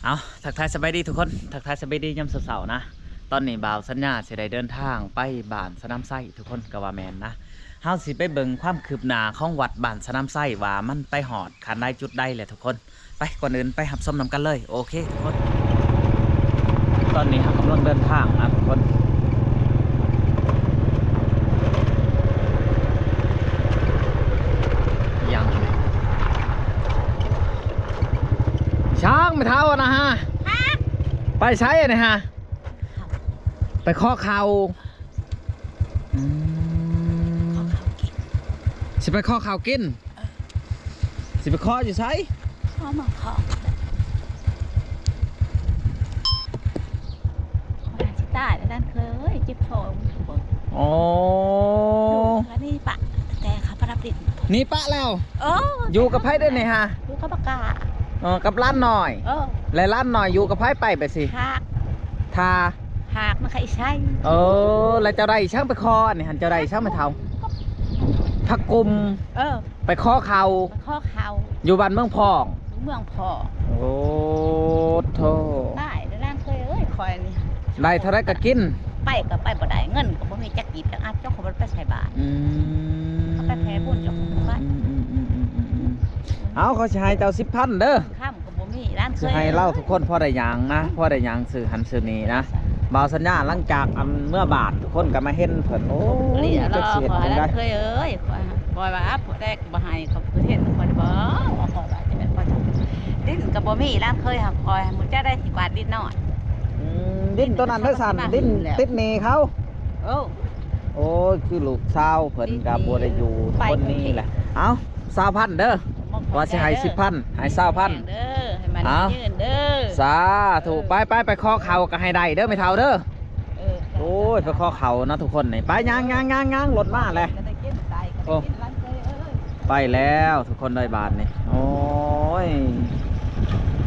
ເອົາ ທັກທາຍສະບາຍດີທຸກຄົນ ທັກທາຍສະບາຍດີຍາມເຊົ້າໆນະ. ຕອນນີ້ບ່າວສັນຍາຊິໄດ້ເດີນທາງໄປບ້ານສະໜາມໄຊ ທຸກຄົນກໍວ່າແມ່ນນະ. ເຮົາຊິໄປເບິ່ງຄວາມຄືບໜ້າຂອງວັດບ້ານສະໜາມໄຊ ວ່າມັນໄປຮອດຂັ້ນໃດຈຸດໃດແລ້ວທຸກຄົນ. ໄປ ກ່ອນອື່ນໄປຮັບຊົມນຳກັນເລີຍ. ໂອເຄທຸກຄົນ ຕອນນີ້ເຮົາກຳລັງເດີນທາງນະທຸກຄົນ. ອີ່ຫຍັງນີ້? ຊ້າງແມ່ເຖົ້ານະຮະ? ຮະ? ໄປໃສອັນນີ້ຮະ? ໄປຂໍເຂົ້າ. ອືມ ຂໍເຂົ້າກິນ. ຊິໄປຂໍເຂົ້າກິນ? ເອີ ຊິໄປຂໍຢູ່ໃສ? ຂໍເມືອງຂອງ. ຂ້ອຍຊິຕາຍແລ້ວທ່ານເຄີຍ ເຈັບທ້ອງ. ໂອ້ ລູກເຂົານີ້ປະ ແຕ່ເຂົາໄປຮັບດິນ. ນີ້ປະແລ້ວ? ເອີ ຢູ່ກັບໃຜເດ້ນີ້ຮະ? ຢູ່ກັບບັກກາ. ອໍ ກັບຫຼານນ້ອຍ. ເອີ ແລະຫຼານນ້ອຍຢູ່ກັບໃຜໄປແບບຊີ້? ຫາກ ຖ້າ ຫາກມັນໄຄໃຊ້. ເອີ ແລ້ວເຈົ້າໄດ້ອີ່ຫຍັງໄປຂໍອັນນີ້ຫັ້ນ? ເຈົ້າໄດ້ອີ່ຫຍັງແມ່ເຖົ້າ? ຜັກກຸມ. ເອີ ໄປຂໍເຂົ້າ ໄປຂໍເຂົ້າ ຢູ່ບ້ານເມືອງພອງ. ຢູ່ເມືອງພອງ. ໂອ້ໂທ້ ຕາຍແລ້ວຫຼານເຄີຍເອີຍ ຂ້ອຍນີ້ ໄດ້ເທົ່າໃດກໍກິນ. ໄປກໍໄປບໍ່ໄດ້ ເງິນກໍບໍ່ມີຈັກກີບຈັກອັດ ເຈົ້າຂອງບໍ່ໄປໃສ່ບາດ. ອືມ ເອົາໄປແຜ່ບຸນເຈົ້າຂອງບໍ່ໄປ. ອືມໆໆໆໆ ເອົາ ຂ້ອຍຊິໃຫ້ເຈົ້າສິບພັນເດີ. ຄຳກໍບໍ່ມີຫຼານເຄີຍ ຊິໃຫ້ລາວທຸກຄົນພໍໄດ້ຫຍັງນະ ພໍໄດ້ຫຍັງຊື້ຫັ້ນຊື້ນີ້ນະ. ບ່າວສັນຍາຫຼັງຈາກອັນເມືອບ້ານ ທຸກຄົນກໍມາເຫັນເພິ່ນ. ໂອ້ຍ ຈັກຊິເຮັດຈັ່ງໃດ ຫຼານເຄີຍເອີຍ. ຂ້ອຍວ່າຜູ້ໃດບໍ່ໃຫ້ ເຂົາຄືເຮັດນຳຂ້ອຍບໍ່? ວ່າຂ້ອຍວ່າຈະແມ່ນຂ້ອຍ ດິນກໍບໍ່ມີ ຫຼານເຄີຍຫາຂ້ອຍ ໝູ່ເຈົ້າໄດ້ຊິກວາດດິນນອນ. ອືມ ດິນໂຕນັ້ນເດີຊັ້ນ ດິນຕິດໜີ້ເຂົາ. ເອີ ໂອ້ຍ ຄືລູກສາວເພິ່ນກໍບໍ່ໄດ້ຢູ່ຄົນນີ້ແຫຼະ. ເອົາ ຊາວພັນເດີ ວ່າຊິໃຫ້ສິບພັນ ໃຫ້ຊາວພັນເດີ. ໃຫ້ມັນຍືນເດີ. ສາທຸ ໄປໆ ໄປຂໍເຂົ້າກໍໃຫ້ໄດ້ເດີແມ່ເຖົ້າເດີ. ໂອ້ຍ ໄປຂໍເຂົ້ານະທຸກຄົນນີ້. ໄປ ຍ່າງໆໆ ລົດມາແຫຼະ. ໄປແລ້ວທຸກຄົນເອີຍບາດນີ້. ໂອ້ຍ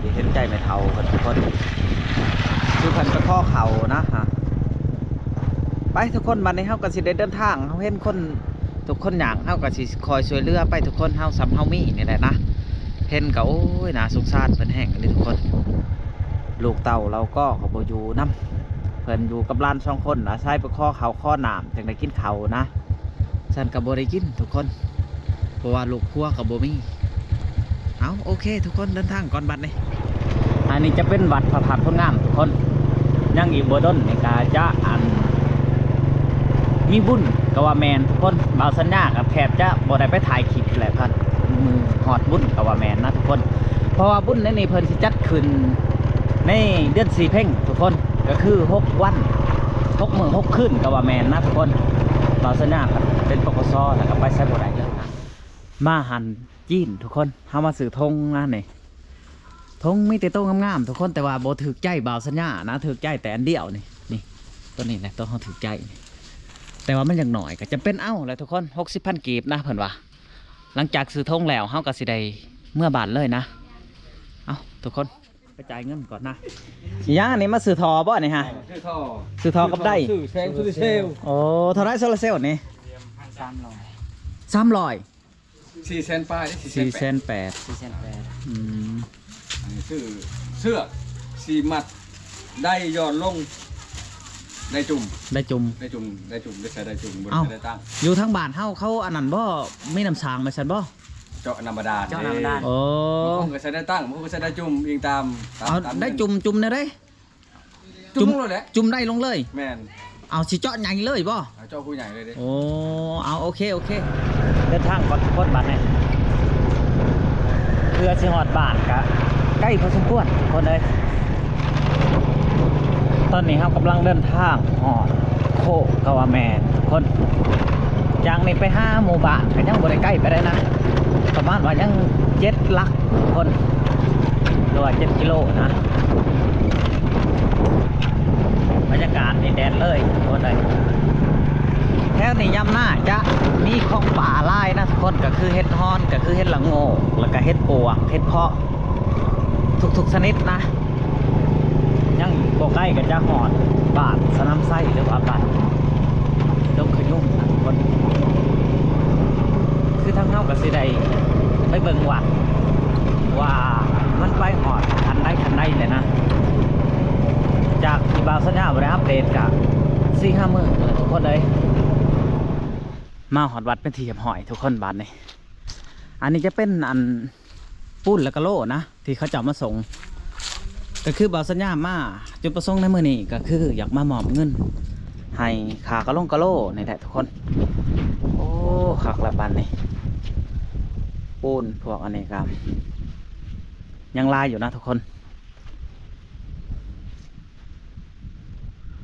ຊິເຫັນໃຈແມ່ເຖົ້າເພິ່ນທຸກຄົນ ຄືເພິ່ນໄປຂໍເຂົ້ານະ. ໄປທຸກຄົນ ບາດນີ້ເຮົາກໍຊິໄດ້ເດີນທາງ. ເຮົາເຫັນຄົນທຸກຄົນຍາກ ເຮົາກໍຊິຄອຍຊ່ວຍເຫຼືອໄປທຸກຄົນ. ເຮົາສ່ຳເຮົາມີນີ້ແຫຼະນະ. ເຫັນກໍ ໂອ້ຍ ໜ້າສົງສານເພິ່ນແຮງອີ່ຫຼີທຸກຄົນ. ລູກເຕົ້າລາວກໍ ກໍບໍ່ຢູ່ນຳ ເພິ່ນຢູ່ກັບຫຼານສອງຄົນ ອາໄສໄປຂໍເຂົ້າຂໍນ້ຳ ຈັ່ງໄດ້ກິນເຂົ້ານະ. ຊັ້ນກໍບໍ່ໄດ້ກິນທຸກຄົນ ເພາະວ່າລູກຄົວກໍບໍ່ມີ. ເອົາ ໂອເຄທຸກຄົນ ເດີນທາງກ່ອນບັດນີ້. ອັນນີ້ຈະເປັນວັດພະທາດໂພນງາມທຸກຄົນ. ຍັງອີກບໍ່ດົນນີ້ກໍຈະ ອັນ ມີບຸນກໍວ່າແມ່ນທຸກຄົນ. ບ່າວສັນຍາກໍແທບຈະບໍ່ໄດ້ໄປຖ່າຍຄລິບແຫຼະ ພັດ ມື້ຮອດບຸນກໍວ່າແມ່ນນະທຸກຄົນ. ເພາະວ່າບຸນໃນນີ້ເພິ່ນຊິຈັດຂຶ້ນໃນເດືອນສີ່ເພັງທຸກຄົນ ກໍຄືຫົກວັນ ຫົກມື້ຫົກຄືນກໍວ່າແມ່ນນະທຸກຄົນ. ບ່າວສັນຍາເປັນ ປກສ ແລ້ວກໍໄປໃສບໍ່ໄດ້ເລີຍນະ. ມາຫັ້ນຈີນທຸກຄົນ ເຮົາມາຊື້ຖົງນະນີ້. ຖົງມີແຕ່ໂຕງາມໆທຸກຄົນ ແຕ່ວ່າບໍ່ຖືກໃຈບ່າວສັນຍານະ ຖືກໃຈແຕ່ອັນດຽວນີ້ ນີ້ ໂຕນີ້ແຫຼະ ໂຕເຮົາຖືກໃຈນີ້. ແຕ່ວ່າມັນຍັງໜ້ອຍ ກໍຈຳເປັນເອົາແຫຼະທຸກຄົນ. ຫົກສິບພັນກີບນະ ເພິ່ນວ່າ. ຫຼັງຈາກຊື້ຖົງແລ້ວ ເຮົາກໍຊິໄດ້ເມືອບ້ານເລີຍນະ. ເອົາ ທຸກຄົນ ໄປຈ່າຍເງິນກ່ອນນະ. ອີຫຍັງອັນນີ້ ມາຊື້ທໍ່ບໍ່ນີ້ຮະ? ຊື້ທໍ່ ຊື້ທໍ່ກັບໄດ້ ຊື້ແສງໂຊລາເຊວ. ໂອ້ ເທົ່າໃດໂຊລາເຊວນີ້? ສາມຮ້ອຍ ສາມຮ້ອຍ ສີ່ແສນປາຍ ສີ່ແສນແປດ ສີ່ແສນແປດ ອືມ ອັນນີ້ຊື້ເຊືອກສີ່ມັດ ໄດ້ຍ້ອນລົງ ໄດ້ຈຸ່ມ ໄດ້ຈຸ່ມ ໄດ້ຈຸ່ມ ໄດ້ຈຸ່ມ ໄດ້ໃສ່ໄດ້ຈຸ່ມ ບໍ່ໄດ້ໃສ່ໄດ້ຕັ້ງ. ຢູ່ທາງບ້ານເຮົາເຂົາອັນນັ້ນບໍ່ ມີນ້ຳສ້າງແມ່ນຊັ້ນບໍ່? ເຈາະນ້ຳບາດານ ເຈາະນ້ຳບາດານ. ໂອ້ ບາງຄົນກໍໃສ່ໄດ້ຕັ້ງ ບາງຄົນກໍໃສ່ໄດ້ຈຸ່ມ ອີງຕາມ ຕາມ ເອົາ ຕາມ ໄດ້ຈຸ່ມ ຈຸ່ມແນວໃດ? ຈຸ່ມ ຈຸ່ມລົງເລີຍແຫຼະ ຈຸ່ມໄດ້ລົງເລີຍ. ແມ່ນ. ເອົາ ຊິເຈາະໃຫຍ່ເລີຍບໍ່? ເອົາ ເຈາະຮູໃຫຍ່ເລີຍເດ້. ໂອ້ ເອົາ ໂອເຄ ໂອເຄ ເດີນທາງກ່ອນທຸກຄົນບັດນີ້ ເພື່ອຊິຮອດບ້ານກະໄກພໍສົມຄວນທຸກຄົນເອີຍ. ຕອນນີ້ເຮົາກຳລັງເດີນທາງຮອດໂຄກະວ່າແມ່ນທຸກຄົນ. ຈາກນີ້ໄປຫາໝູ່ບ້ານກະຍັງບໍ່ໄດ້ໄກປານໃດນະ ປະມານວ່າຍັງເຈັດຫຼັກ ຄົນ ຫຼືວ່າເຈັດກິໂລນະ. ບັນຍາກາດນີ້ແດດເລີຍທຸກຄົນເອີຍ. ແຖວນີ້ຍາມໜ້າຈະມີຂອງປ່າຫຼາຍນະທຸກຄົນ ກໍຄືເຫັດຮອນ ກໍຄືເຫັດລະໂງກ ແລ້ວກໍເຫັດປວກ ເຫັດເຜາະ ທຸກໆຊະນິດນະ. ຍັງບໍ່ໄກກໍຈະຮອດບ້ານສະໜາມໄຊ ຫຼືວ່າບ້ານດົງຂະຍຸງນະທຸກຄົນ. ຄືທາງເຮົາກໍຊິໄດ້ໄປເບິ່ງວັດວ່າ ມັນໄປຮອດຂັ້ນໃດຂັ້ນໃດແຫຼະນະ ຈາກທີ່ບ່າວສັນຍາບໍ່ໄດ້ອັບເດດກະສີ່ຫ້າມື້ແລ້ວທຸກຄົນເອີຍ. ມາຮອດວັດເປັນທີ່ຮຽບຮ້ອຍທຸກຄົນບາດນີ້. ອັນນີ້ຈະເປັນອັນ ປູນແລ້ວກະໂລນະ ທີ່ເຂົາເຈົ້າມາສົ່ງ ກໍຄືບ່າວສັນຍາມາ ຈຸດປະສົງໃນມື້ນີ້ກໍຄືຢາກມາມອບເງິນໃຫ້ຄ່າກະລົງກະໂລນີ້ແຫຼະທຸກຄົນ. ໂອ້ ຄັກລະບາດນີ້ ປູນພວກອັນນີ້ກໍຍັງຫຼາຍຢູ່ນະທຸກຄົນ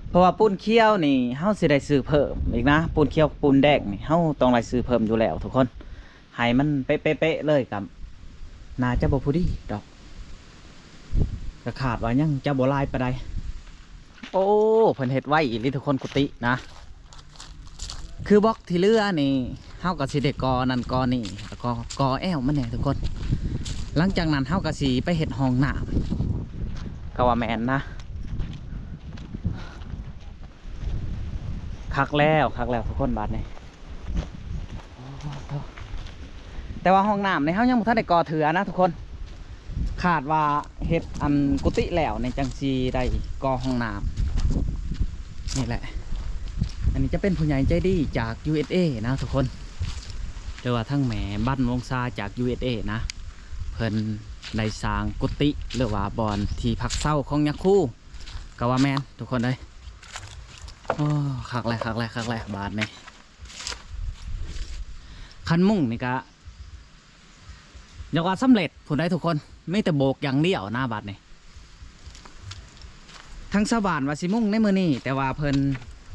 ເພາະວ່າປູນຂຽວນີ້ເຮົາຊິໄດ້ຊື້ເພີ່ມອີກນະ ປູນຂຽວປູນແດງນີ້ເຮົາຕ້ອງໄດ້ຊື້ເພີ່ມຢູ່ແລ້ວທຸກຄົນ. ໃຫ້ມັນເປະໆເລີຍກໍໜ້າຈະບໍ່ພໍດີດອກ ກໍຄາດວ່າຍັງຈະບໍ່ຫຼາຍປານໃດ. ໂອ້ ເພິ່ນເຮັດໄວອີ່ຫຼີທຸກຄົນ ກຸຕິນະ ຄືບລັອກທີ່ເຫຼືອນີ້ ເຮົາກໍຊິໄດ້ກໍ່ນັ້ນກໍ່ນີ້ ແລ້ວກໍກໍ່ແອວມັນແດ່ທຸກຄົນ. ຫຼັງຈາກນັ້ນເຮົາກໍຊິໄປເຮັດຫ້ອງນ້ຳ ກໍວ່າແມ່ນນະ. ຄັກແລ້ວ ຄັກແລ້ວທຸກຄົນບາດນີ້. ແຕ່ວ່າຫ້ອງນ້ຳນີ້ເຮົາຍັງບໍ່ທັນໄດ້ກໍ່ເທື່ອນະທຸກຄົນ ຄາດວ່າເຮັດອັນກຸຕິແລ້ວນີ້ຈັ່ງຊິໄດ້ກໍ່ຫ້ອງນ້ຳນີ້ແຫຼະ. ອັນນີ້ຈະເປັນຜູ້ໃຫຍ່ໃຈດີຈາກ ຢູເອສເອ ນະທຸກຄົນ ຫຼືວ່າທາງແມ່ບັນວົງສາຈາກ ຢູເອສເອ ນະ ເພິ່ນໄດ້ສ້າງກຸຕິ ຫຼືວ່າບ່ອນທີ່ພັກເຊົາຂອງຍາຄູ ກໍວ່າແມ່ນທຸກຄົນເອີຍ. ໂອ້ ຄັກແລ້ວ ຄັກແລ້ວ ຄັກແລ້ວບາດນີ້. ຄັນມຸງນີ້ກະຢາກວ່າສຳເລັດພຸ້ນໃດ໋ທຸກຄົນ ມີແຕ່ໂບກຢ່າງດຽວນະບາດນີ້. ທາງຊາວບ້ານວ່າຊິມຸງໃນມື້ນີ້ ແຕ່ວ່າເພິ່ນ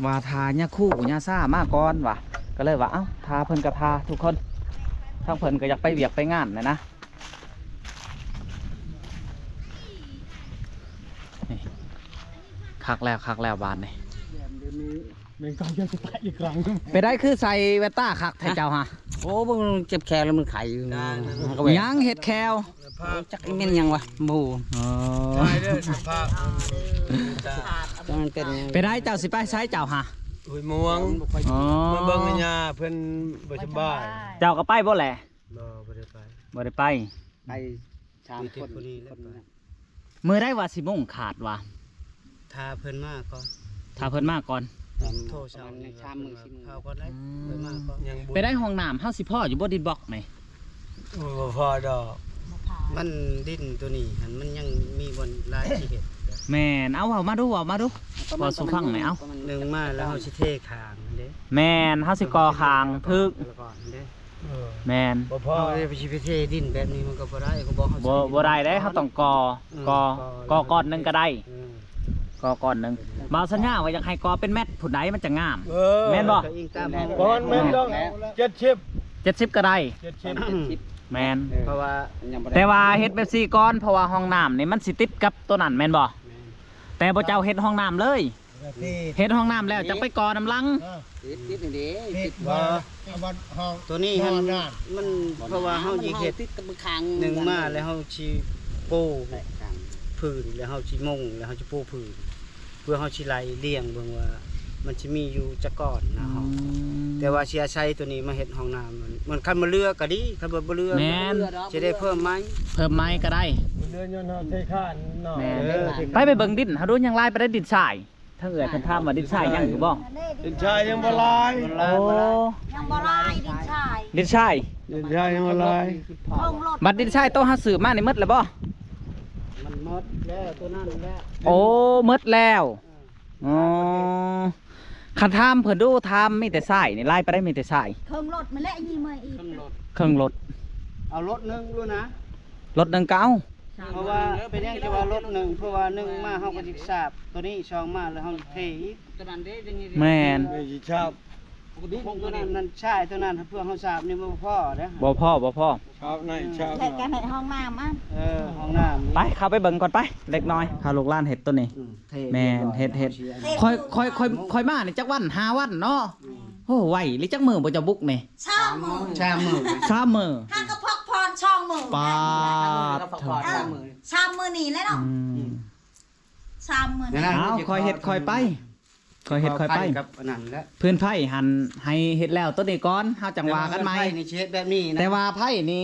ວ່າຖ້າຍາຄູຍາຊາມາກ່ອນວ່າ ກໍເລີຍວ່າ ເອົ້າ ຖ້າເພິ່ນກໍຖ້າທຸກຄົນ ທາງເພິ່ນກໍຢາກໄປວຽກໄປງານແຫຼະນະ. ນີ້ ຄັກແລ້ວ ຄັກແລ້ວບາດນີ້. ແມ່ນເຂົາຢາກຈະຕາຍອີກຄັ້ງ. ເປັນໃດຄືໃສ່ແວ່ນຕາຄັກແທ້ເຈົ້າຫະ? ໂອ້ ເບິ່ງເຈັບແຂ້ວແລ້ວມັນໄຂ້ຢູ່. ຍັງເຮັດແຂ້ວ. ຈັກແມ່ນຫຍັງວະ ບໍ່ຮູ້. ອໍ ຕາຍເດີພາກ. ເປັນຫຍັງ? ເປັນໃດເຈົ້າຊິໄປໃສເຈົ້າຫະ? ຫ້ວຍມ່ວງ. ອໍ ມາເບິ່ງຍາເພິ່ນບໍ່ສະບາຍ. ເຈົ້າກໍໄປບໍ່ແຫຼະ? ບໍ່ ບໍ່ໄດ້ໄປ. ບໍ່ໄດ້ໄປ. ໄປ ສາມຄົນ ຄົນນີ້ແຫຼະ ຄົນນັ້ນ. ມື້ໃດວ່າຊິມຸງ ຄາດວ່າ ຖ້າເພິ່ນມາກ່ອນ ຖ້າເພິ່ນມາກ່ອນ. ໂທສາມມື້ ສາມມື້ ສີ່ມື້ ເຂົາກໍໄດ້ ອືມ ເພິ່ນມາກ່ອນ. ຍັງບໍ່ ໄປໄດ້ຫ້ອງນ້ຳ ເຮົາຊິພໍຢູ່ບໍ່ ດິນບລັອກນີ້? ໂອ້ຍ ບໍ່ພໍດອກ ມັນດິນໂຕນີ້ຫັ້ນ ມັນຍັງມີບ່ອນຫຼາຍຊິເຮັດ. ແມ່ນ ເອົາ ເວົ້າມາດູ ເວົ້າມາດູ ເວົ້າສູ່ຟັງແດ່ ເອົາ. ໜຶ່ງມາແລ້ວເຮົາຊິເທຂ້າງເດ້. ແມ່ນ ເຮົາຊິກໍ່ຂ້າງຖືກ ແມ່ນ ບໍ່ພໍ. ເຮົາຊິໄປເທດິນແບບນີ້ມັນກໍບໍ່ໄດ້ ກໍບອກເຮົາ ບໍ່ ບໍ່ໄດ້ເດ້ ເຮົາຕ້ອງກໍ່ ເອີ ກໍ່ ກໍ່ກ້ອນໜຶ່ງກໍໄດ້ ເອີ ກໍ່ກ້ອນໜຶ່ງ. ບ່າວສັນຍາວ່າຢາກໃຫ້ກໍ່ເປັນແມັດພຸ້ນໃດ ມັນຈະງາມ ເອີ ແມ່ນບໍ່? ບໍ່ແມ່ນດອກ ເຈັດສິບ ເຈັດສິບກໍໄດ້ ເຈັດສິບ ແມ່ນ ເພາະວ່າ ແຕ່ວ່າເຮັດແບບຊີ້ກ່ອນ ເພາະວ່າຫ້ອງນ້ຳນີ້ມັນຊິຕິດກັບໂຕນັ້ນແມ່ນບໍ່? ແມ່ນ ແຕ່ບໍ່ເຈົ້າເຮັດຫ້ອງນ້ຳເລີຍ. ເຮັດຫ້ອງນ້ຳແລ້ວຈັ່ງໄປກໍ່ນຳຫຼັງ. ເອີ ຕິດ ຕິດນີ້ເດ້ ຕິດ ຕິດ ວ່າ ເອົາວັດຫ້ອງ ໂຕນີ້ຫັ້ນ ມັນ ເພາະວ່າເຮົາຊິເຮັດ ໜຶ່ງມາແລ້ວເຮົາຊິປູພື້ນ ແລ້ວເຮົາຊິມຸງ ແລ້ວເຮົາຊິປູພື້ນ ເພື່ອເຮົາຊິໄລ່ລຽງເບິ່ງວ່າມັນຊິມີຢູ່ຈັກກ້ອນນະຫ້ອງ. ອືມ ແຕ່ວ່າຊິອາໄສໂຕນີ້ມາເຮັດຫ້ອງນ້ຳ ມັນ ມັນຄັນບໍ່ເຫຼືອກໍດີ ຄັນບໍ່ເຫຼືອ ແມ່ນ ຊິໄດ້ເພີ່ມໃໝ່ ເພີ່ມໃໝ່ກໍໄດ້ ເຫຼືອຍ້ອນເຮົາເທຄານເນາະ. ແມ່ນ ເອີ ໄປ ໄປເບິ່ງດິນເຮົາດູ ຍັງຫຼາຍປານໃດ ດິນຊາຍ. ທາງເອື້ອຍເພິ່ນຖາມວ່າດິນຊາຍຍັງຢູ່ບໍ່? ດິນຊາຍຍັງບໍ່ຫຼາຍ. ໂອ້ ຍັງບໍ່ຫຼາຍ ດິນຊາຍ ດິນຊາຍ ດິນຊາຍຍັງບໍ່ຫຼາຍ. ບັດດິນຊາຍໂຕເຮົາຊື້ມານີ້ໝົດແລ້ວບໍ່? ມັນໝົດແລ້ວ ໂຕນັ້ນແຫຼະ. ໂອ້ ໝົດແລ້ວ. ອໍ ຄັນຖາມເພິ່ນດູ ຖາມມີແຕ່ຊາຍນີ້ ຫຼາຍປານໃດ ມີແຕ່ຊາຍ? ເຄິ່ງລົດມາແລ້ວ ນີ້ມາອີກ ເຄິ່ງລົດ ເຄິ່ງລົດ ເອົາລົດໜຶ່ງໂລດນະ ລົດໜຶ່ງກໍເອົາ. ເພາະວ່າເປັນຫຍັງຈະວ່າລົດໜຶ່ງ ເພາະວ່າໜຶ່ງມາເຮົາກໍຊິສາບໂຕນີ້ ສອງມາແລ້ວເຮົາເທອີກ. ແມ່ນ ຊິສາບ ນັ້ນຊາຍໂຕນັ້ນ ເພື່ອເຮົາສາບນີ້ບໍ່ພໍເດ້ ບໍ່ພໍ ບໍ່ພໍ. ສາບໃນ ສາບ ແລ້ວກໍໃຫ້ຫ້ອງນ້ຳ ເອີ ຫ້ອງນ້ຳ ໄປ ເຂົ້າໄປເບິ່ງກ່ອນໄປ ເລັກນ້ອຍ ພາລູກຫຼານເຮັດໂຕນີ້. ອືມ ແມ່ນ ເຮັດ ເຮັດ ເທ ຂ້ອຍ ຂ້ອຍ ຂ້ອຍ ຂ້ອຍມານີ້ຈັກວັນ ຫ້າວັນເນາະ. ອືມ ໂອ້ ໄວ ຫຼືຈັກມື້ບໍ່ເຈົ້າບຸກນີ້? ສາມມື້ ສາມມື້ ສາມມື້ ຫາກໍພັກຜ່ອນສອງມື້ ປາດ ສາມມື້ນີ້ແຫຼະເນາະ. ອືມ ສາມມື້ນີ້ ເອົາ ຄ່ອຍເຮັດຄ່ອຍໄປ ຄ່ອຍເຮັດຄ່ອຍໄປ. ກັບອັນນັ້ນແຫຼະ ພື້ນໄຟຫັ້ນໃຫ້ເຮັດແລ້ວໂຕນີ້ກ່ອນ ເຮົາຈັ່ງວ່າກັນໃໝ່. ແຕ່ວ່າໄຟນີ້ຊິເຮັດແບບນີ້ນະ ແຕ່ວ່າໄຟນີ້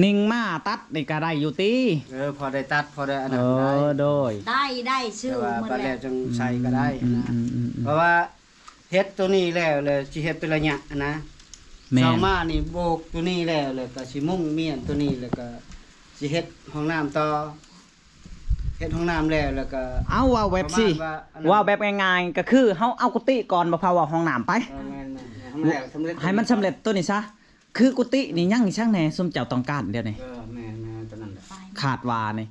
ນິ່ງມາຕັດນີ້ກໍໄດ້ຢູ່ຕິ? ເອີ ພໍໄດ້ຕັດ ພໍໄດ້ອັນນັ້ນ ເອີ ໄດ້ ໂດຍ ໄດ້ ໄດ້ ຊື້ ແຕ່ວ່າ ໝົດ ບັດແລ້ ແລ້ວ ວຈັ່ງໃສ່ກໍໄດ້ ອືມ ນະ ອືມ ອືມ ອືມ ເພາະວ່າເຮັດໂຕນີ້ແລ້ວ ແລ້ວຊິເຮັດເປັນໄລຍະນະ ແມ່ນ ເຊົາມານີ້ໂບກໂຕນີ້ແລ້ວ ແລ້ວກໍຊິມຸງມ້ຽນໂຕນີ້ ແລ້ວກໍຊິເຮັດຫ້ອງນ້ຳຕໍ່ ເຮັດຫ້ອງນ້ຳແລ້ວ ແລ້ວກໍ ເອົາ ເວົ້າແບບຊີ້ ປະມານວ່າອັນນັ້ນ ເວົ້າແບບງ່າຍໆ ກໍຄືເຮົາເອົາກຸຕິກ່ອນ ບໍ່ພາເວົ້າຫ້ອງນ້ຳໄປ ເອີ ແມ່ນໆ ໃຫ້ມັນແລ້ວ ສຳເລັດ ໃຫ້ມັນສຳເລັດໂຕນີ້ຊະ. ຄືກຸຕິນີ້ຍັງອີ່ຫຍັງແດ່ ຊຸມເຈົ້າຕ້ອງການດຽວນີ້? ເອີ ແມ່ນໆ ຕົວນັ້ນແຫຼະ ຄາດວ່ານີ້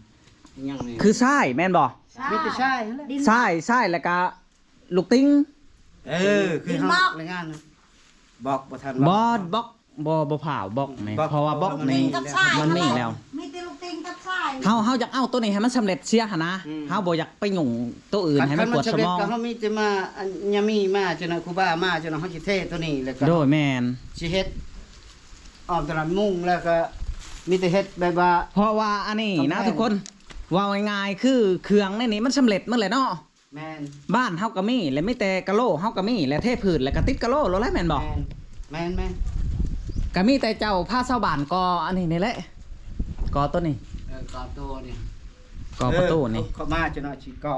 ຍັງນີ້ ຄືຊາຍແມ່ນບໍ່? ຊາຍ ມີແຕ່ຊາຍຫັ້ນແຫຼະ ຊາຍ ຊາຍ ແລ້ວກະລູກຕິງ ເອີ ຄືເຮົາ ລາຍງານນະ ບລັອກບໍ່ທັນ ບໍ່ ບລັອກ ບໍ່ ບໍ່ພາວບລັອກນີ້ ບລັອກ ເພາະວ່າບລັອກນີ້ ມັນມີແລ້ວ ມີແຕ່ລູກຕິງກັບຊາຍ ເຮົາ ເຮົາຢາກເອົາໂຕນີ້ໃຫ້ມັນສຳເລັດເສຍຫັ້ນນະ ອືມ ເຮົາບໍ່ຢາກໄປຫຍຸ້ງໂຕອື່ນໃຫ້ມັນປວດສະໝອງ ຄັນມັນສຳເລັດກໍເຮົາມີແຕ່ມາ ອັນຍາມີມາຈັ່ງນັ້ນ ຄູບາມາຈັ່ງນັ້ນ ເຮົາຊິເທໂຕນີ້ ແລ້ວກໍ ໂດຍ ແມ່ນ ຊິເຮັດອ້ອມຕະຫຼາດມຸງ ແລ້ວກໍມີແຕ່ເຮັດແບບວ່າ ເພາະວ່າອັນນີ້ນະ ກຳແພງ ທຸກຄົນ ເວົ້າງ່າຍໆ ຄືເຄື່ອງໃນນີ້ມັນສຳເລັດໝົດແຫຼະເນາະ ແມ່ນ ບ້ານເຮົາກໍມີ ແລະມີແຕ່ກະໂຫຼເຮົາກໍມີ ແລະເທພື້ນ ແລະກໍຕິດກະໂຫຼໂລດແຫຼະ ແມ່ນບໍ່? ແມ່ນ ແມ່ນໆ ກໍມີແຕ່ເຈົ້າພາຊາວບ້ານກໍ່ອັນນີ້ນີ້ແຫຼະ ກໍ່ໂຕນີ້ ເອີ ກໍ່ໂຕນີ້ ກໍ່ປະຕູນີ້ ເອີ ເຂົ້າມາຈັ່ງໜ້ອຍຊິກໍ່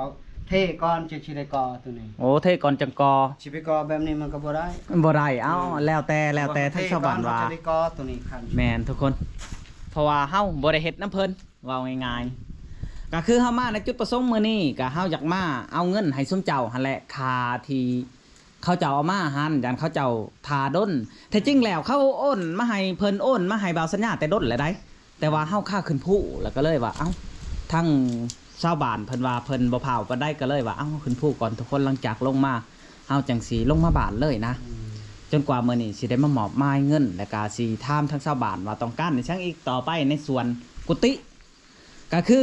ເທກ່ອນຈຶ່ງຊິໄດ້ກໍ່ໂຕນີ້ ໂອ້ ເທກ່ອນຈັ່ງກໍ່ ຊິໄປກໍ່ແບບນີ້ມັນກໍບໍ່ໄດ້ ບໍ່ໄດ້ ເອົ້າ ອືມ ແລ້ວແຕ່ ແລ້ວແຕ່ທາງຊາວບ້ານວ່າ ເທກ່ອນເຮົາຈະໄດ້ກໍ່ໂຕນີ້ຄັນ ແມ່ນທຸກຄົນ ເພາະວ່າເຮົາບໍ່ໄດ້ເຮັດນຳເພິ່ນ ເວົ້າງ່າຍໆ ກໍຄືເຮົາມາໃນຈຸດປະສົງມື້ນີ້ ກໍເຮົາຢາກມາເອົາເງິນໃຫ້ຊຸມເຈົ້າຫັ້ນແຫຼະ ຄ່າທີ່ເຂົາເຈົ້າເອົາມາຫັ້ນ ຢ້ານເຂົາເຈົ້າຖ້າດົນ ແທ້ຈິງແລ້ວເຂົາໂອນມາໃຫ້ ເພິ່ນໂອນມາໃຫ້ບ່າວສັນຍາແຕ່ດົນແລ້ວໃດ໋ ແຕ່ວ່າເຮົາຄາຂຶ້ນພູ ແລ້ວກໍເລີຍວ່າ ເອົ້າ ທາງຊາວບ້ານເພິ່ນວ່າເພິ່ນບໍ່ພ້າວປານໃດ ກໍເລີຍວ່າ ເອົ້າ ຂຶ້ນພູກ່ອນທຸກຄົນ ຫຼັງຈາກລົງມາ ເຮົາຈັ່ງຊິລົງມາບ້ານເລີຍນະ ອືມ ຈົນກວ່າມື້ນີ້ຊິໄດ້ມາມອບໝາຍເງິນ ແລ້ວກະຊິຖາມທາງຊາວບ້ານວ່າຕ້ອງການອີ່ຫຍັງອີກຕໍ່ໄປໃນສ່ວນກຸຕິ ກະຄື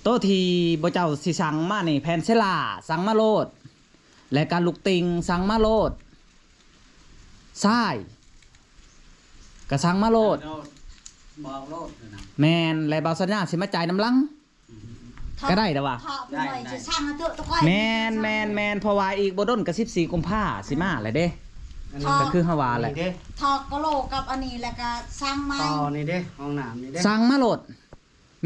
ໂຕທີ່ບໍ່ເຈົ້າຊິສັ່ງມານີ້ ແຜ່ນເຊລາສັ່ງມາໂລດ ແລະກະລູກຕິງສັ່ງມາໂລດ ຊາຍກະສັ່ງມາໂລດ ບອກໂລດນະ ແມ່ນ ແລະບ່າວສັນຍາຊິມາຈ່າຍນຳຫຼັງ ອືມ ກໍໄດ້ແລ້ວວ່າ ໄດ້ ໄດ້ ແມ່ນ ແມ່ນ ແມ່ນ ເພາະວ່າອີກບໍ່ດົນກໍສິບສີ່ກຸມພາຊິມາແລ້ວເດ້ ອັນນີ້ ກໍຄືເຮົາວ່າແຫຼະ ນີ້ເດ້ ຖອກກະໂຫຼກັບອັນນີ້ ແລ້ວກໍສ້າງໃໝ່ ຕໍ່ນີ້ເດ້ ຫ້ອງນ້ຳນີ້ເດ້ ສັ່ງມາໂລດ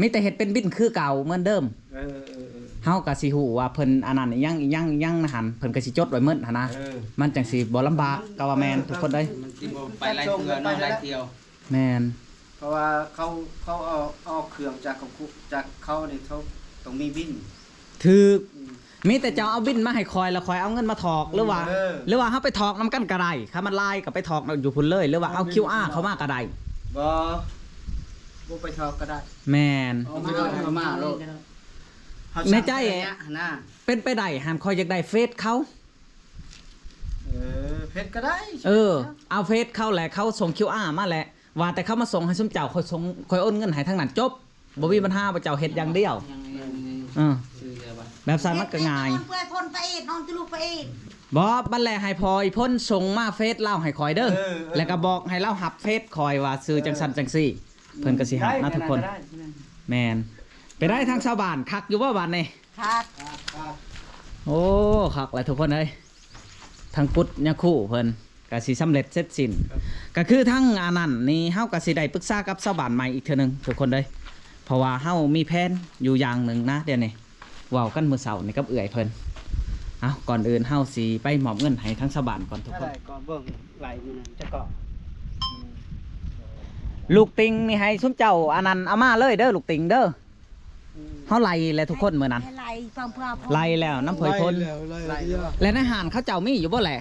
ມີແຕ່ເຮັດເປັນບິນຄືເກົ່າເໝືອນເດີມ ເອີ ເອີ ເອີ ເຮົາກໍຊິຮູ້ວ່າເພິ່ນອັນນັ້ນອີ່ຫຍັງ ອີ່ຫຍັງ ອີ່ຫຍັງນະຫັ້ນ ເພິ່ນກໍຊິຈົດໄວ້ໝົດຫັ້ນນະ ເອີ ມັນຈັ່ງຊິບໍ່ລຳບາກ ກໍວ່າແມ່ນ ເອີ ທຸກຄົນເອີຍ ມັນຊິບໍ່ໄປຫຼາຍເທື່ອເນາະ ຫຼາຍທ່ຽວ ແມ່ນ ເພາະວ່າເຂົາ ເຂົາເອົາ ເອົາເຄື່ອງຈາກຂອງ ຈາກເຂົານີ້ ເຂົາຕ້ອງມີບິນ ຖືກ ອືມ ມີແຕ່ເຈົ້າເອົາບິນມາໃຫ້ຂ້ອຍ ແລ້ວຂ້ອຍເອົາເງິນມາຖອກ ຫຼືວ່າ ເອີ ຫຼືວ່າເຮົາໄປຖອກນຳກັນກໍໄດ້ ຄັນມັນຫຼາຍກໍໄປຖອກຢູ່ພຸ້ນເລີຍ ຫຼືວ່າເອົາຄິວອາເຂົ້າມາກໍໄດ້ ບໍ່ ບໍ່ໄປຖອກກໍໄດ້ ແມ່ນ ເອົາມາ ເອົາມາໂລດ ໃນໃຈ ເຮົາສັ່ງໄປໃນໄລຍະຫັ້ນນະ ເປັນໄປໄດ້ຫັ້ນ ຂ້ອຍຢາກໄດ້ເຟສເຂົາ ເອີ ເຟສກໍໄດ້ ເອີ ເອົາເຟສເຂົາແຫຼະ ເຂົາສົ່ງຄິວອາມາແຫຼະ ວ່າແຕ່ເຂົາມາສົ່ງໃຫ້ຊຸມເຈົ້າ ຂ້ອຍສົ່ງ ຂ້ອຍໂອນເງິນໃຫ້ທາງນັ້ນ ຈົບ ບໍ່ມີບັນຫາ ພວກເຈົ້າເຮັດຢ່າງດຽວ ຍັງ ຍັງ ອືມ ແບບຊັ້ນມັນກໍງ່າຍ ເຮັດເປັນອອນເພື່ອໃຫ້ພົ້ນໄປອີກ ອອນທະລຸໄປອີກ ບໍ່ ບັດແລະໃຫ້ພໍ່ອີ່ພົ້ນສົ່ງມາເຟສລາວໃຫ້ຂ້ອຍເດີ ເອີ ເອີ ແລ້ວກໍບອກໃຫ້ລາວຮັບເຟສຂ້ອຍວ່າຊື່ ເອີ ຈັ່ງຊັ້ນຈັ່ງຊີ້ ເພິ່ນກໍຊິຮັບນະທຸກຄົນ ໄດ້ ໄດ້ ໄດ້ ແມ່ນ ໄປໄດ້ທາງຊາວບ້ານ ຄັກຢູ່ບໍ່ບາດນີ້? ຄັກ ໂອ້ ຄັກແຫຼະທຸກຄົນເອີຍ ທັງກຸດຍາຄູເພິ່ນກະຊິສຳເລັດເສັດສິ້ນ ກະຄືທັງອັນນັ້ນນີ້ ເຮົາກະຊິໄດ້ປຶກສາກັບຊາວບ້ານໃໝ່ອີກເທື່ອໜຶ່ງທຸກຄົນເອີຍ ເພາະວ່າເຮົາມີແຜນຢູ່ຢ່າງໜຶ່ງນະ ດຽວນີ້ເວົ້າກັນມື້ເຊົ້ານີ້ກັບເອື້ອຍເພິ່ນ ເອົ້າ ກ່ອນອື່ນເຮົາຊິໄປມອບເງິນໃຫ້ທາງຊາວບ້ານກ່ອນທຸກຄົນ ເທົ່າໃດກໍເບິ່ງໄລ່ມື້ນັ້ນ ຈັກກໍ ລູກຕິ່ງນີ້ໃຫ້ຊຸມເຈົ້າອັນນັ້ນເອົາມາເລີຍເດີ ລູກຕິ່ງເດີ ອືມ ເຮົາໄລ່ແລ້ວທຸກຄົນມື້ນັ້ນ ໃຫ້ໄລ່ເພື່ອ ເພື່ອ ໄລ່ແລ້ວນຳເພິ່ນ ໄລ່ແລ້ວ ໄລ່ແລ້ວ ແລະໃນຮ້ານເຂົາເຈົ້າມີຢູ່ບໍ່ແຫຼະ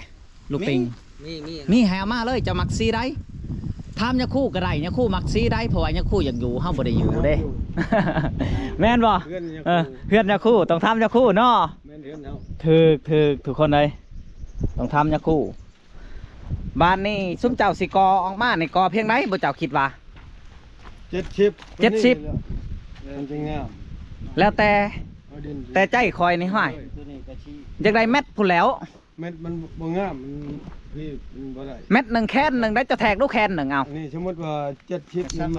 ລູກຕິ່ງ? ມີ ມີ ມີ ມີ ໃຫ້ເອົາມາເລີຍ ເຈົ້າມັກສີໃດ? ຖາມຍາຄູກໍໄດ້ ຍາຄູມັກສີໃດ ເພາະວ່າຍາຄູຢາກຢູ່ ເຮົາບໍ່ໄດ້ຢູ່ເດ້ ຢາກຢູ່ ແມ່ນບໍ່? ເຮືອນຍາຄູ ເອີ ເຮືອນຍາຄູ ຕ້ອງຖາມຍາຄູເນາະ ແມ່ນເຮືອນເຮົາ ຖືກ ຖືກ ທຸກຄົນເອີຍ ຕ້ອງຖາມຍາຄູ ບາດນີ້ຊຸມເຈົ້າຊິກໍ່ອອກມານີ້ ກໍ່ພຽງໃດບໍ່ ເຈົ້າຄິດວ່າ? ເຈັດສິບ ເຈັດສິບ ມັນຊິງາມ ແລ້ວແຕ່ ເອົາດິນ ແຕ່ໃຈຂ້ອຍນີ້ ຫ້ວຍ ໂຕນີ້ກໍຊິ ຢາກໄດ້ແມັດພຸ້ນແຫຼ້ວ ແມັດມັນບໍ່ງາມ ມັນພີ້ ມັນບໍ່ໄດ້ ແມັດໜຶ່ງແຂນໜຶ່ງໄດ້ ເຈົ້າແທກດູແຂນໜຶ່ງ ເອົາ ອັນນີ້ສົມມຸດວ່າເຈັດສິບ ມັ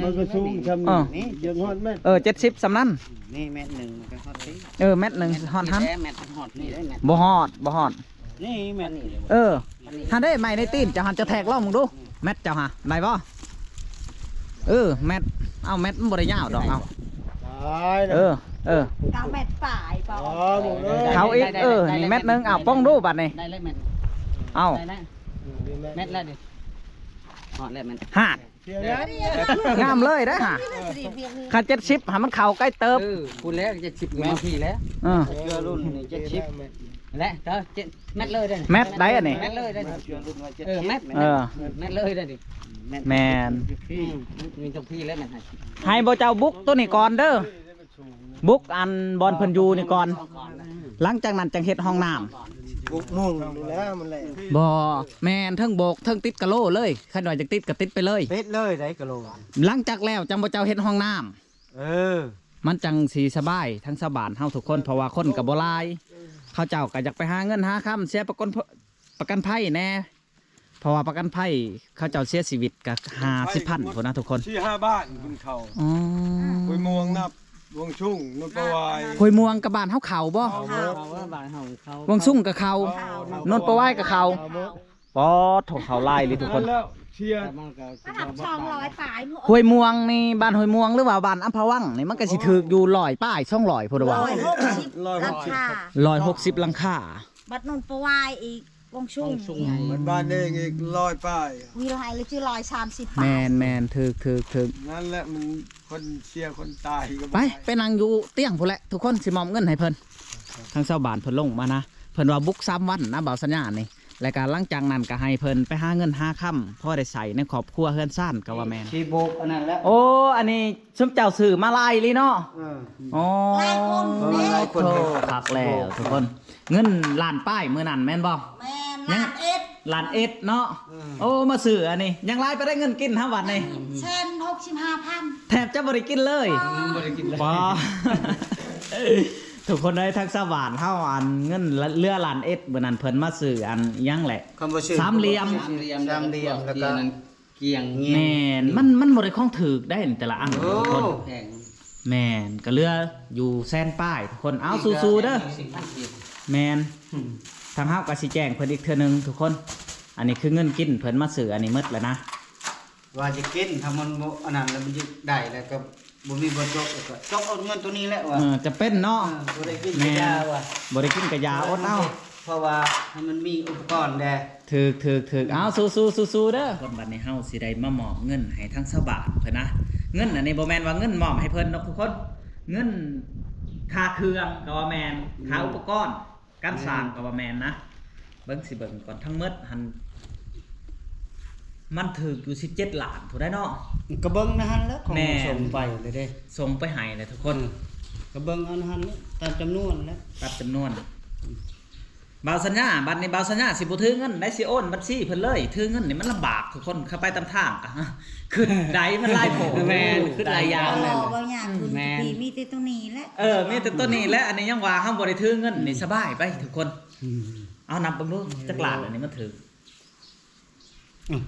ນກໍສູງຊ່ຳນີ້ ເອີ ຢາກຮອດແມັດ ເອີ ເຈັດສິບຊ່ຳນັ້ນ ນີ້ແມັດໜຶ່ງມັນກໍຮອດຕິ ເອີ ແມັດໜຶ່ງຮອດຫັ້ນ ແມັດຮອດນີ້ໄດ້ ແມັດ ບໍ່ຮອດ ບໍ່ຮອດ ນີ້ແມັດນີ້ ເອີ ຫັ້ນເດ້ ໄມ້ໃນຕີນເຈົ້າຫັ້ນ ເຈົ້າແທກລອງເບິ່ງດູ ແມັດເຈົ້າຫາ ໄດ້ບໍ່? ເອີ ແມັດ ເອົາ ແມັດມັນບໍ່ໄດ້ຍາວດອກ ເອົາ ຫຼາຍນະ ເອີ ເອີ ເກົ້າແມັດປາຍບໍ່ ອໍ ໝົດເລີຍ ເຂົາອີກ ໄດ້ ເອີ ໄດ້ ນີ້ແມັດໜຶ່ງ ເອົາ ປ້ອງດູບັດນີ້ ໄດ້ແລ້ວແມັດ ເອົາ ໄດ້ແລ້ວ ແມັດແລ້ວນີ້ ຮອດແລ້ວແມັດ ຮາດ ງາມເລີຍເດ້ຫາ ຄັນເຈັດສິບຫາມັນເຂົ້າໃກ້ເຕີບ ເອີ ພຸ້ນແລ້ວ ເຈັດສິບມາພີ້ແລ້ວ ເອີ ເສື້ອລຸ້ນນີ້ເຈັດສິບ ແລະ ເອີ ເຈັດ ແມັດເລີຍເດ້ ແມັດໃດອັນນີ້ ແມັດເລີຍເດ້ ເອີ ແມັດ ເອີ ແມັດເລີຍເດ້ ແມັດ ແມ່ນ ອືມ ມີຈັກພີ້ແລ້ວແມັດ ໃຫ້ບໍ່ເຈົ້າບຸກໂຕນີ້ກ່ອນເດີ ບຸກອັນບ່ອນເພິ່ນຢູ່ນີ້ກ່ອນ ຫຼັງຈາກນັ້ນຈັ່ງເຮັດຫ້ອງນ້ຳ ບຸກມຸງນີ້ແຫຼະ ມັນແຫຼະ ບໍ່ ແມ່ນ ເທິງໂບກເທິງຕິດກະໂລເລີຍ ຄັນວ່າຢາກຕິດກໍຕິດໄປເລີຍ ຕິດເລີຍໄດກະໂລ ຫຼັງຈາກແລ້ວຈັ່ງບໍ່ເຈົ້າເຮັດຫ້ອງນ້ຳ ເອີ ມັນຈັ່ງຊິສະບາຍ ທັງຊາວບ້ານເຮົາທຸກຄົນ ເພາະວ່າຄົນກໍບໍ່ຫຼາຍ ເຂົາເຈົ້າກໍຢາກໄປຫາເງິນຫາຄຳ ເສຍປະກັນ ປະກັນໄພແດ່ ເພາະວ່າປະກັນໄພເຂົາເຈົ້າເສຍຊີວິດກໍຫ້າສິບພັນພຸ້ນນະທຸກຄົນ ສີ່ຫ້າບ້ານພຸ້ນເຂົ້າ ອໍ ຫ້ວຍມ່ວງ ນັບ ວັງຊຸງ ໂນນປະຫວາຍ ຫ້ວຍມ່ວງກັບບ້ານເຮົາເຂົ້າບໍ່ ເຂົ້າ ເຂົ້າ ບ້ານເຮົາເຂົ້າ ວັງຊຸງກໍເຂົ້າ ເຂົ້າ ໂນນປະຫວາຍກໍເຂົ້າ ເຂົ້າ ປອດໂທ້ ເຂົ້າຫຼາຍເລີຍທຸກຄົນ ແລ້ວເສຍ ລະດັບສອງຮ້ອຍປາຍ ຫ້ວຍມ່ວງນີ້ ບ້ານຫ້ວຍມ່ວງ ຫຼືວ່າບ້ານອຳພະວັງນີ້ ມັນກໍຊິຖືກຢູ່ຮ້ອຍປາຍ ສອງຮ້ອຍພຸ້ນວ່າ ຮ້ອຍຫົກສິບຫຼັງຄາ ຮ້ອຍຫົກສິບຫຼັງຄາ ບັດໂນນປະຫວາຍອີກ ວັງຊຸງ ວັງຊຸງ ບັດບ້ານເອງອີກຮ້ອຍປາຍ ວິໄລລະຈື່ຮ້ອຍສາມສິບປາຍ ແມ່ນໆ ຖືກໆໆ ນັ້ນແຫຼະ ມັນຄົນເສຍຄົນຕາຍກໍ ໄປ ໄປນັ່ງຢູ່ຕຽງພຸ້ນແຫຼະ ທຸກຄົນ ຊິມອບເງິນໃຫ້ເພິ່ນ ທາງຊາວບ້ານເພິ່ນລົງມານະ ເພິ່ນວ່າບຸກສາມວັນນະ ບ່າວສັນຍານີ້ ແລ້ວກໍຫຼັງຈາກນັ້ນກໍໃຫ້ເພິ່ນໄປຫາເງິນຫາຄຳ ພໍໄດ້ໃຊ້ໃນຄອບຄົວເຮືອນຊານກໍວ່າແມ່ນ ຊິໂບກອັນນັ້ນແຫຼະ ໂອ້ ອັນນີ້ຊຸມເຈົ້າຊື້ມາຫຼາຍອີ່ຫຼີເນາະ ເອີ ອໍ ຫຼາຍຄົນ ເອີ ຫຼາຍຄົນ ໂອ້ ຄັກແລ້ວທຸກຄົນ ເງິນລ້ານປາຍມື້ນັ້ນແມ່ນບໍ່ ແມ່ນ ລ້ານເອັດ ລ້ານເອັດເນາະ ເອີ ໂອ້ ມາຊື້ອັນນີ້ ຍັງຫຼາຍປານໃດເງິນກິນເຮົາບັດນີ້ ແສນຫົກສິບຫ້າພັນ ແທບຈະບໍ່ໄດ້ກິນເລີຍ ບໍ່ໄດ້ກິນເລີຍ ປາ ທຸກຄົນເອີຍ ທັງຊາວບ້ານເຮົາ ອັນເງິນເຫຼືອລ້ານເອັດ ມື້ນັ້ນເພິ່ນມາຊື້ອັນຫຍັງແຫຼະ ຄຳວ່າຊື້ ສາມຫຼ່ຽມ ສາມຫຼ່ຽມ ສາມຫຼ່ຽມ ແລ້ວກໍ ກຽງ ແມ່ນ ມັນ ມັນບໍ່ໄດ້ຂອງຖືກໄດ໋ແຕ່ລະອັນ ໂອ້ ທຸກຄົນ ແພງ ແມ່ນ ກໍເຫຼືອຢູ່ແສນປາຍ ທຸກຄົນ ເອົາ ສູ້ໆເດີ ແມ່ນ ອືມ ທາງເຮົາກໍຊິແຈ້ງເພິ່ນອີກເທື່ອໜຶ່ງທຸກຄົນ ອັນນີ້ຄືເງິນກິນ ເພິ່ນມາຊື້ອັນນີ້ໝົດແລ້ວນະ ວ່າຈະກິນ ຖ້າມັນບໍ່ອັນນັ້ນແລ້ວ ມັນຈະໄດ້ແລ້ວກໍ ບໍ່ມີບ່ອນຈົກ ແລ້ວກໍຈົກເອົາເງິນໂຕນີ້ແຫຼະວ່າ ເອີ ຈຳເປັນເນາະ ເອີ ບໍ່ໄດ້ກິນກໍຢ່າວ່າ ບໍ່ໄດ້ກິນກໍຢ່າ ອົດເອົາ ເພາະວ່າໃຫ້ມັນມີອຸປະກອນແດ່ ຖືກໆໆ ເອົາ ສູ້ໆ ສູ້ໆເດີ ຄົນ ບັດນີ້ເຮົາຊິໄດ້ມາມອບເງິນໃຫ້ທາງຊາວບ້ານເພິ່ນນະ ເງິນອັນນີ້ບໍ່ແມ່ນວ່າເງິນມອບໃຫ້ເພິ່ນດອກທຸກຄົນ ເງິນຄ່າເຄື່ອງກໍວ່າແມ່ນ ຄ່າອຸປະກອນ ການສ້າງກໍວ່າແມ່ນນະ ເບິ່ງ ຊິເບິ່ງກ່ອນ ທັງໝົດຫັ້ນ ມັນຖືກຢູ່ສິບເຈັດລ້ານພຸ້ນໃດ໋ເນາະ ກໍເບິ່ງໃນຫັ້ນແຫຼະ ຂອງ ແມ່ນ ສົ່ງໄປເລີຍເດ້ ສົ່ງໄປໃຫ້ແຫຼະທຸກຄົນ ອືມ ກໍເບິ່ງເອົາໃນຫັ້ນແຫຼະ ຕາມຈຳນວນແຫຼະ ຕາມຈຳນວນ ອືມ ບ່າວສັນຍາ ບັດນີ້ບ່າວສັນຍາຊິບໍ່ຖືເງິນໃດ໋ ຊິໂອນບັນຊີເພິ່ນເລີຍ ຖືເງິນນີ້ມັນລຳບາກທຸກຄົນ ເຂົ້າໄປຕາມທາງກໍ ຄຶດໄດ້ ມັນຫຼາຍໂພດ ແມ່ນ ຄຶດຫຼາຍຢ່າງ ບໍ່ ບໍ່ຍາກ ແມ່ນ ມີແຕ່ໂຕນີ້ແຫຼະ ເອີ ມີແຕ່ໂຕນີ້ແຫຼະ ອັນນີ້ຍັງວ່າເຮົາບໍ່ໄດ້ຖືເງິນນີ້ ອືມ ສະບາຍໄປທຸກຄົນ ອືມ ເອົານັບເບິ່ງດູ ຈັກລ້ານອັນນີ້ມັນຖືກ ອືມ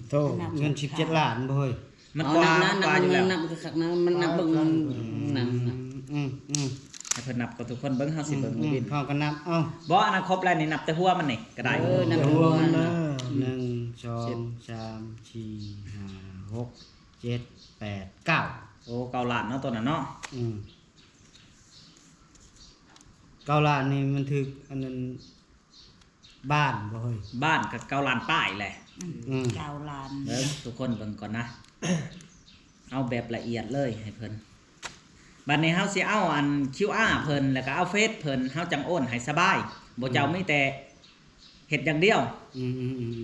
ໂທ້ ເງິນສິບເຈັດລ້ານບໍ່ເຮີ້ຍ ມັນກວ່າ ມັນກວ່າຢູ່ແລ້ວ ນັບຄັກໆນະ ມັນນັບເບິ່ງ ອືມ ນັ້ນນະ ອືມໆ ໃຫ້ເພິ່ນນັບກ່ອນທຸກຄົນ ເບິ່ງ ເຮົາຊິເບິ່ງ ອືມໆ ເຮົາກໍນັບເອົາ ບໍ່ ອັນນັ້ນຄົບແລ້ວນີ້ ນັບແຕ່ຫົວມັນນີ້ກໍໄດ້ ເອີ ນັບຫົວມັນນະ ໜຶ່ງ ສອງ ສາມ ສີ່ ຫ້າ ຫົກ ເຈັດ ແປດ ເກົ້າ ໂອ້ ເກົ້າລ້ານເນາະ ໂຕນັ້ນເນາະ ອືມ ເກົ້າລ້ານນີ້ມັນຖືກອັນນັ້ນ ບ້ານບໍ່ເຮີ້ຍ ບ້ານກໍເກົ້າລ້ານປາຍແຫຼະ ອືມ ອືມ ເກົ້າລ້ານ ເບິ່ງ ທຸກຄົນເບິ່ງກ່ອນນະ ເອົາແບບລະອຽດເລີຍໃຫ້ເພິ່ນ ບັດນີ້ເຮົາຊິເອົາອັນ ຄິວອາ ເພິ່ນ ແລ້ວກໍເອົາເຟສເພິ່ນ ເຮົາຈັ່ງໂອນໃຫ້ສະບາຍ ບໍ່ເຈົ້າ ອືມ ມີແຕ່ເຮັດຢ່າງດຽວ ອືມ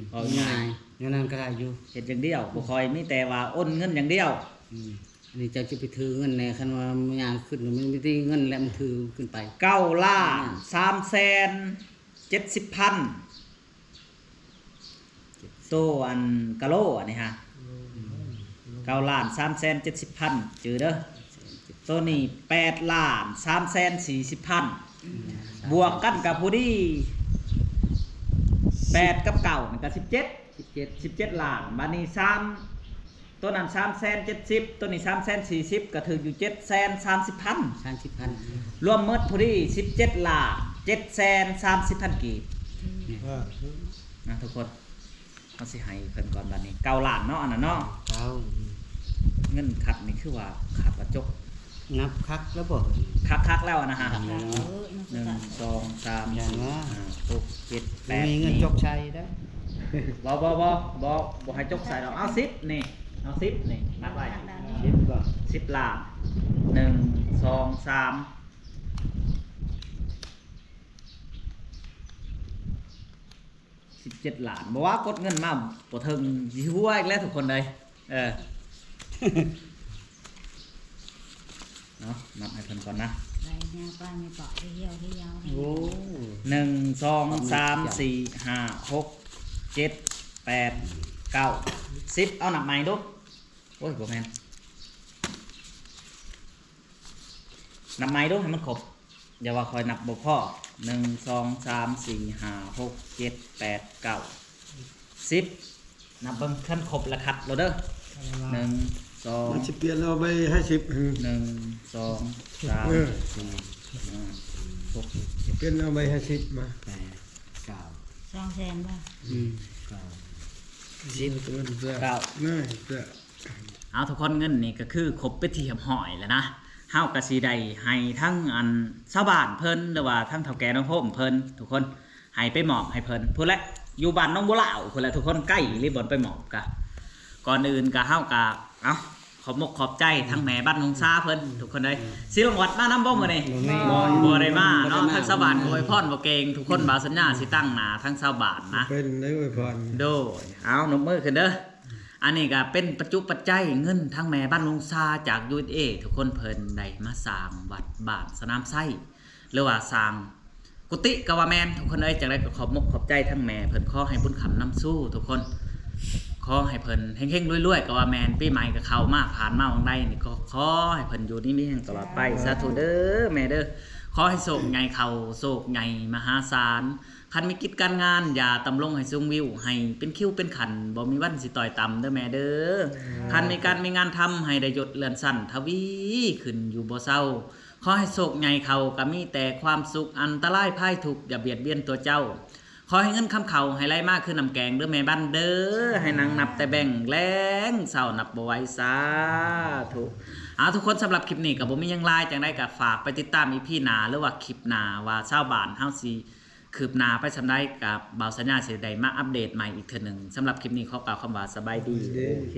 ໆໆ ເວົ້າງ່າຍ ແນວນັ້ນກໍໄດ້ຢູ່ ເຮັດຢ່າງດຽວ ບໍ່ຄ່ອຍ ມີແຕ່ວ່າໂອນເງິນຢ່າງດຽວ ອືມ ອັນນີ້ເຈົ້າຈະໄປຖືເງິນແດ່ ຄັນວ່າຍ່າງຂຶ້ນ ມັນມີແຕ່ເງິນແຫຼະ ມັນຖືຂຶ້ນໄປ ເກົ້າລ້ານສາມແສນເຈັດສິບພັນ ໂຕອັນກະໂລອັນນີ້ຮະ ເກົ້າລ້ານສາມແສນເຈັດສິບພັນ ຈື່ເດີ ໂຕນີ້ແປດລ້ານສາມແສນສີ່ສິບພັນ ບວກກັນກໍພໍດີ ແປດກັບເກົ້ານີ້ກໍສິບເຈັດ ສິບເຈັດ ສິບເຈັດລ້ານ ບາດນີ້ສາມ ໂຕນັ້ນສາມແສນເຈັດສິບ ໂຕນີ້ສາມແສນສີ່ສິບ ກໍຖືກຢູ່ເຈັດແສນສາມສິບພັນ ສາມສິບພັນ ລວມໝົດພໍດີສິບເຈັດລ້ານເຈັດແສນສາມສິບພັນກີບ ອືມ ນະທຸກຄົນ ເຮົາຊິໃຫ້ເພິ່ນກ່ອນບາດນີ້ ເກົ້າລ້ານເນາະ ອັນນັ້ນເນາະ ເກົ້າ ເງິນຄັກນີ້ຄືວ່າຂາດກະຈົກ ນັບຄັກແລ້ວບໍ່? ຄັກໆແລ້ວນະຮະ ເອີ ໜຶ່ງ ສອງ ສາມ ສີ່ ຫ້າ ຫົກ ເຈັດ ແປດ ມີເງິນຈົກໃສ່ເດີ້ ບໍ່ ບໍ່ ບໍ່ ບໍ່ ບໍ່ໃຫ້ຈົກໃສ່ດອກ ເອົາສິບນີ້ ເອົາສິບນີ້ ນັບໄວ້ ສິບບໍ່? ສິບລ້ານ ໜຶ່ງ ສອງ ສາມ ສິບເຈັດລ້ານ ບໍ່ວ່າກົດເງິນມາບໍ່ເຖິງ ຊິຫົວອີກແລ້ວທຸກຄົນເອີຍ ເອີ ເອົາ ນັບໃຫ້ເພິ່ນກ່ອນນະ ໄປຍາວໄປ ມີເປາະ ໄປຫ່ຽວ ໄປຍາວ ໄປ ໂອ້ ໜຶ່ງ ສອງ ສາມ ສີ່ ຫ້າ ຫົກ ເຈັດ ແປດ ເກົ້າ ສິບ ເອົາ ນັບໃໝ່ດູ ໂອ້ຍ ບໍ່ແມ່ນ ນັບໃໝ່ດູ ໃຫ້ມັນຄົບ ຢ່າວ່າຂ້ອຍນັບບໍ່ພໍ ໜຶ່ງ ສອງ ສາມ ສີ່ ຫ້າ ຫົກ ເຈັດ ແປດ ເກົ້າ ສິບ ນັບເບິ່ງ ຄັນຄົບລະຄັດໂລດເດີ ໜຶ່ງ ສອງ ມັນຊິປ່ຽນເອົາໃບຫ້າສິບ ໜຶ່ງ ສອງ ສາມ ເອີ ສີ່ ຫ້າ ຫົກ ເຈັດ ປ່ຽນເອົາໃບຫ້າສິບມາ ແປດ ເກົ້າ ສອງແສນບໍ່? ອືມ ເກົ້າ ສິບ ເກົ້າ ເອົາ ທຸກຄົນ ເງິນນີ້ກໍຄືຄົບເປັນທີ່ຮຽບຮ້ອຍແລ້ວນະ ເຮົາກໍຊິໄດ້ໃຫ້ທັງອັນຊາວບ້ານເພິ່ນ ຫຼືວ່າທັງເຖົ້າແກ່ນ້ອງໂຮມເພິ່ນ ທຸກຄົນ ໃຫ້ໄປມອບໃຫ້ເພິ່ນພຸ້ນແຫຼະ ຢູ່ບ້ານໜອງບົວລາວພຸ້ນແຫຼະ ທຸກຄົນ ໄກອີ່ຫຼີບ່ອນໄປມອບກະ ກ່ອນອື່ນກະເຮົາກະ ເອົາ ຂອບມົກຂອບໃຈທັງແມ່ບ້ານນົງຊາເພິ່ນ ທຸກຄົນເອີຍ ສີລອງວັດມານຳບໍ່ມື້ນີ້? ບໍ່ ບໍ່ໄດ້ມາເນາະ ທັງຊາວບ້ານກໍອວຍພອນບໍ່ເກັ່ງ ທຸກຄົນ ບ່າວສັນຍາຊິຕັ້ງໜ້າທັງຊາວບ້ານນະ ເປັນໄດ້ອວຍພອນ ໂດຍ ເອົາ ນົບມືຂຶ້ນເດີ ອັນນີ້ກໍເປັນປັດຈຸປັດໄຈເງິນທັງແມ່ບ້ານນົງຊາຈາກ ຢູເອສເອ ທຸກຄົນ ເພິ່ນໄດ້ມາສ້າງວັດບ້ານສະໜາມໄຊ ຫຼືວ່າສ້າງກຸຕິກໍວ່າແມ່ນ ທຸກຄົນເອີຍ ຈັ່ງໃດກໍຂອບມົກຂອບໃຈທັງແມ່ເພິ່ນ ຂໍໃຫ້ບຸນຄ້ຳນຳຊູ ທຸກຄົນ ຂໍໃຫ້ເພິ່ນເຮັງໆລວຍໆກໍວ່າແມ່ນ ປີໃໝ່ກໍເຂົ້າມາ ຜ່ານມາຫວ່າງໃດນີ້ ກໍຂໍໃຫ້ເພິ່ນຢູ່ດີມີແຮງຕະຫຼອດໄປ ສາທຸເດີແມ່ເດີ ຂໍໃຫ້ໂຊກໃຫຍ່ເຂົ້າໂຊກໃຫຍ່ມະຫາສານ ຄັນມີກິດການງານ ຢ່າຕຳລົງໃຫ້ສູງວິວ ໃຫ້ເປັນຄິວເປັນຂັ້ນ ບໍ່ມີວັນຊິຕ້ອຍຕ່ຳເດີແມ່ເດີ ຄັນມີການມີງານທຳ ໃຫ້ໄດ້ຍົດເລື່ອນຊັ້ນ ທະວີຂຶ້ນຢູ່ບໍ່ເຊົາ ຂໍໃຫ້ໂຊກໃຫຍ່ເຂົ້າ ກໍມີແຕ່ຄວາມສຸກ ອັນຕະລາຍພາຍທຸກ ຢ່າບຽດບຽນຕົວເຈົ້າ ຂໍໃຫ້ເງິນຄຳເຂົ້າ ໃຫ້ໄຫຼມາຄືນ້ຳແກງເດີແມ່ບ້ານເດີ ໃຫ້ນັ່ງນັບແຕ່ແບ່ງ ແລງເຊົ້ານັບບໍ່ໄຫວ ສາທຸ ເອົາ ທຸກຄົນ ສຳລັບຄລິບນີ້ກໍບໍ່ມີຫຍັງຫຼາຍ ຈັ່ງໃດກໍຝາກໄປຕິດຕາມ ອີ ພີ ໜ້າ ຫຼືວ່າຄລິບໜ້າ ວ່າຊາວບ້ານເຮົາຊິຄືບໜ້າໄປສ່ຳໃດ ກັບບ່າວສັນຍາຊິໄດ້ມາອັບເດດໃໝ່ອີກເທື່ອໜຶ່ງ ສຳລັບຄລິບນີ້ຂໍກ່າວຄຳວ່າສະບາຍດີ ໂອເຄ.